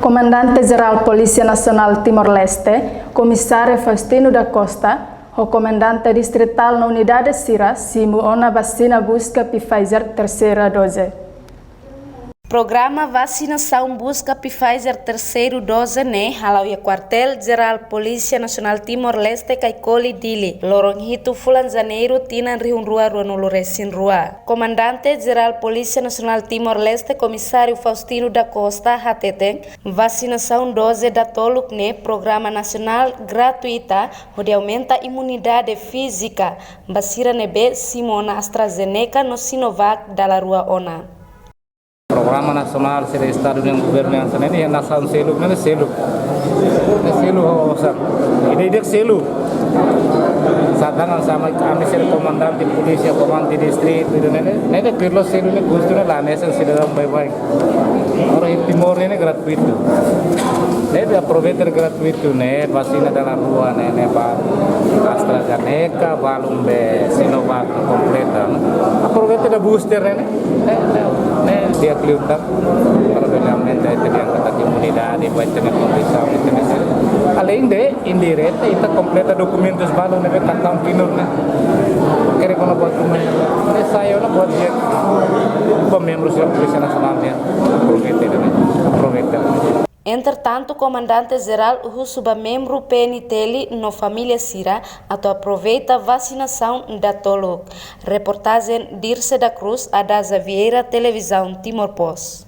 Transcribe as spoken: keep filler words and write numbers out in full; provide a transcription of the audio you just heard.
Komandante Jerál Polísia Nasionál Timor-Leste, Komisáriu Faustino da Costa, ho komandante distritál no unidade sira simu ona vasina buska Pfizer terseira doze. Programa vasinasaun buska Pfizer terseiru doze ne'e hala'o iha Kuartél Jerál Polísia Nasionál Timor-Leste, Caicoli, Dili, loron hitu fulan Janeiru, tinan rihun rua ruanulu resin rua. Komandante Jerál Polísia Nasionál Timor-Leste, Komisáriu Faustino da Costa, hateten, vasinasaun doze datoluk ne'e programa nasionál gratuita hodi aumenta imunidade fízika ba sira ne'ebé simu ona AstraZeneca no Sinovac dala rua ona. Programa nasionál sira Estadu nian, governu nian hanesan ne'e, iha nasaun seluk, ne'e seluk. Ne'e selu ho osan. Ida-idak selu. Sadangan sama ami sira komandante polísia, komandante distritu, ida ne'e, ne'e, ne'e perlu selu ne'e kustu ne'e la hanesan sidadaun baibain. Ora iha Timor ne'e gratuitu. Ne'ebé aproveita gratuitu ne'e, vasina dala rua ne'e, ne'e ba AstraZeneca, balun be Sinovac kompleta. Aproveita ida booster ne'e, ne'e, ne'e, ne'e di'ak liután. Para bele aumenta ita-nia katak imunidade, ba ita-nia protesaun, ita-nia saúde. Além de, indireta, ita kompleta dokumentus balun ne'ebé kartaun kinur ne'e. Kere kona buat rumah. Ne'e sai ona buat di'ak. Ba membru sira Polísia Nasionál nian. Aproveita ida ne'e. Aproveita. Entretantu, Komandante Jerál husu ba membru P N T L no família sira atu aproveita vasinasaun datoluk. Reportajen Dirce da Cruz, Adaza Vieira, Televizaun Timor Post.